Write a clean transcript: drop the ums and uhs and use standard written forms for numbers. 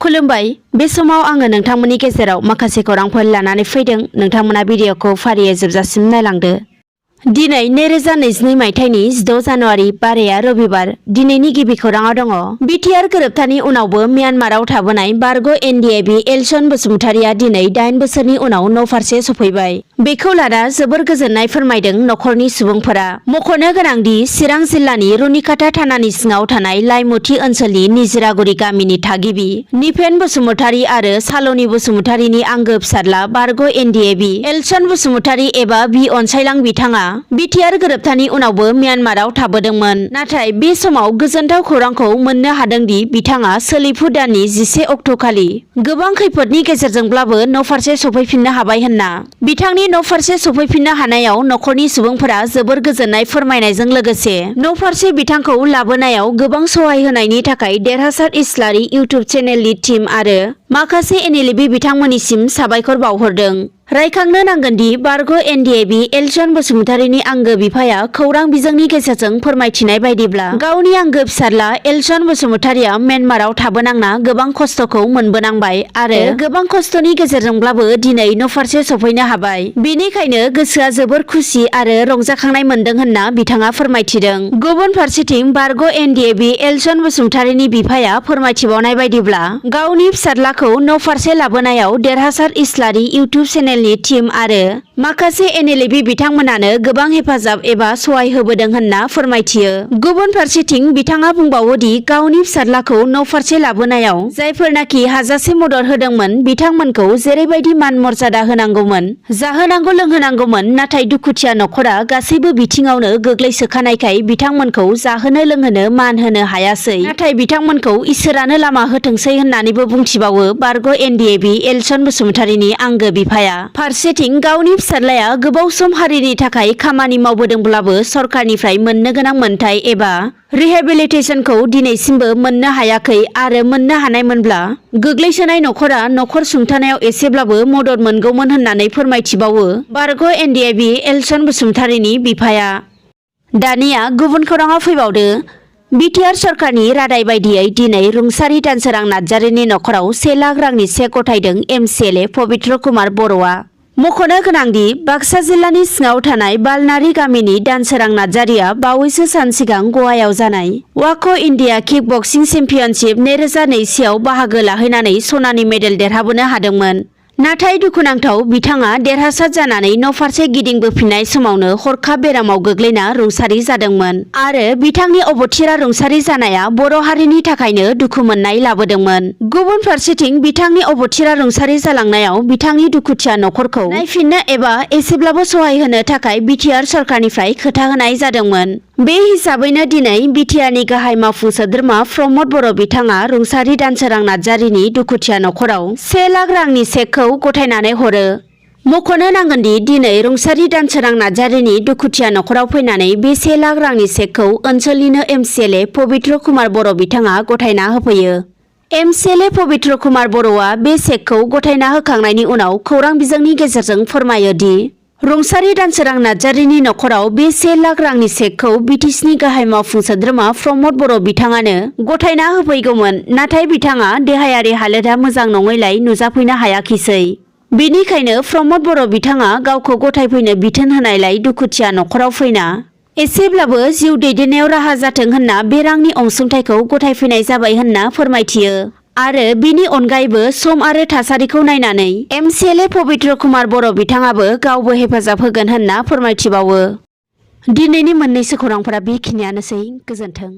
खुलुमबाय। बे समाव आङो नोंथांमोननि गेजेराव माखासे खौरांफोर लानानै फैदों। नोंथांमोना भिडिअखौ फारियै जोबजासिम नायलांदो। दिनै 2022 मायथाइनि 6 जानुवारि बाराया रबिबार। दिनैनि गिबि खौराङाव दङ। बिटिआर गोरोबथानि उनावबो म्यानमाराव थाबोनाय बारग' एनडिएबि एलसन बसुमतारिया दिनै 8 बोसोरनि उनाव न'फारसे सफैबाय। बेखौ लाना जोबोर गोजोननाय फोरमायदों नखरनि सुबुंफोरा। मख'नो गोनांदि चिरां जिल्लानि रुनिकाटा थानानि सिङाव थानाय लाइमुथि ओनसोलनि निजिरागुरि गामिनि थागिबि निपेन बसुमतारि आरो साल'नि बसुमतारिनि आंगो फिसाज्ला बारग' एनडिएबि एलसन बसुमतारि एबा बि अनसायलां बिथाङा बिटिआर गोरोबथानि उनावबो म्यानमाराव थाबोदोंमोन। नाथाय बे समाव गोजोनथाव खौरांखौ मोननो हादोंदि बिथाङा सोलिफु दाननि 11 अक्ट'खालि गोबां खैफोदनि गेजेरजोंब्लाबो न'फारसे सफैफिननो हाबाय होनना। बिथांनि न'फारसे सफैफिननो हानायाव नखरनि सुबुंफोरा जोबोर गोजोननाय फोरमायनायजों लोगोसे न'फारसे बिथांखौ लाबोनायाव गोबां सहाय होनायनि थाखाय देरहासार इस्लारि इउटुब चेनेलनि टीम आरो माखासे एनएलएबि बिथांमोननिसिम साबायखर बावहरदों। रायखांनो नांगोनदि बारग' एनडिएबि एलसन बसुमतारिनि आंगो बिफाया खौरां बिजोंनि गेजेरजों फोरमायथिनाय बायदिब्ला गावनि आंगो फिसाज्ला एलसन बसुमतारिया म्यानमाराव थाबोनांना गोबां खस्थ'खौ मोनबोनांबाय आरो गोबां खस्थ'नि गेजेरजोंब्लाबो दिनै न'फारसे सफैनो हाबाय। बेनिखायनो गोसोआ जोबोर खुसि आरो रंजाखांनाय मोनदों होनना बिथाङा फोरमायथिदों। गुबुन फारसेथिं बारग' एनडिएबि एलसन बसुमतारिनि बिफाया फोरमायथिबावनाय बायदिब्ला गावनि फिसाज्लाखौ न'फारसे लाबोनायाव देरहासार इस्लारि इउटुब चेनेलनि टीम आरो माखासे एनएलएबि बिथांमोनानो गोबां हेफाजाब एबा सहाय होबोदों होनना फोरमायथियो। गुबुन फारसेथिं बिथाङा बुंबावोदि गावनि फिसाज्लाखौ न'फारसे लाबोनायाव जायफोरनाखि हाजासे मदद होदोंमोन बिथांमोनखौ जेरैबायदि मान मर्यादा होनांगौमोन, जाहोनांगौ लोंहोनांगौमोन, नाथाय दुखुथिया नखरा गासैबो बिथिङावनो गोग्लैसोखानायखाय बिथांमोनखौ जाहोनो लोंहोनो मान होनो हायासै। नाथाय बिथांमोनखौ इसोरानो लामा होथोंसै होननानैबो बुंथिबावो बारग' एनडिएबि एलसन बसुमतारिनि आंगो बिफाया। फारसेथिं गावनि फिसाज्लाया गोबाव सम हारिनि थाखाय खामानि मावबोदोंब्लाबो सरकारनिफ्राय मोननो गोनां मोनथाय एबा रिहेबिलिटेसनखौ दिनैसिमबो मोननो हायाखै आरो मोननो हानायमोनब्ला गोग्लैसोनाय नखरा नखर सुंथानायाव एसेब्लाबो मदद मोनगौमोन होननानै फोरमायथिबावो बारग' एनडिएबि एलसन बसुमतारिनि बिफाया। दानिया गुबुन खौराङाव फैबावदो। बिटिआर सरकारनि रादाय बायदियै दिनै रुंसारि दानसोरां नार्जारिनि नखराव 1 लाख रांनि चेक गथायदों एमसिएलए पबित्र कुमार बर'आ। मख'नो गोनांदि बाक्सा जिल्लानि सिङाव थानाय बालनारि गामिनि दानसोरां नार्जारिया बावैसो सान सिगां गवायाव जानाय वाक' इन्डिया किक बक्सिं चेम्पियनशिप 2024 आव बाहागो लाहैनानै सनानि मेडेल देरहाबोनो हादोंमोन। नाथाय दुखुनांथाव बिथाङा देरहासार जानानै न'फारसे गिदिंबोफिननाय समावनो हरखाब बेरामाव गोग्लैना रुंसारि जादोंमोन आरो बिथांनि अबथिरा रुंसारि जानाया बर' हारिनि थाखायनो दुखु मोननाय लाबोदोंमोन। गुबुन फारसेथिं बिथांनि अबथिरा रुंसारि जालांनायाव बिथांनि दुखुथिया नखरखौ नायफिननो एबा एसेब्लाबो सहाय होनो थाखाय बिटिआर सरकारनिफ्राय खोथा होनाय जादोंमोन। बे हिसाबैनो दिनै बिटिआरनि गाहाय मावफुं सोद्रोमा प्रमद बर' बिथाङा रुंसारि दानसोरां नार्जारिनि दुखुथिया नखराव 1 लाख रांनि चेकखौ गथायनानै हरो। मख'नो नांगोनदि दिनै रुंसारि दानसोरां नार्जारिनि दुखुथिया नखराव फैनानै बे 1 लाख रांनि चेकखौ ओनसोलनिनो एमसिएलए पबित्र कुमार बर' बिथाङा गथायना होफैयो। एमसिएलए पबित्र कुमार बर'आ बे चेकखौ गथायना होखांनायनि उनाव खौरां बिजोंनि गेजेरजों फोरमायो दि रुंसारि दानसोरां नार्जारिनि नखराव बे 1 लाख रांनि चेकखौ बिटिसिनि गाहाय मावफुं सोद्रोमा प्रमद बर' बिथाङानो गथायना होफैगौमोन, नाथाय बिथाङा देहायारि हालोदा मोजां नङैलाय नुजाफैनो हायाखिसै। बेनिखायनो प्रमद बर' बिथाङा गावखौ गथायफैनो बिथोन होनायलाय दुखुथिया नखराव फैना एसेब्लाबो जिउ दैदेननायाव राहा जाथों होनना बे रांनि अनसुंथाइखौ गथायफैनाय जाबाय होनना फोरमायथियो। आरो बिनि अनगायैबो सम आरो थासारिखौ नायनानै एमसिएलए पबित्र कुमार बर' बिथाङाबो गावबो हेफाजाब होगोन होनना फोरमायथिबावो। दिनैनि मोननैसो खौरांफोरा बेखिनियानोसै। गोजोन्थों।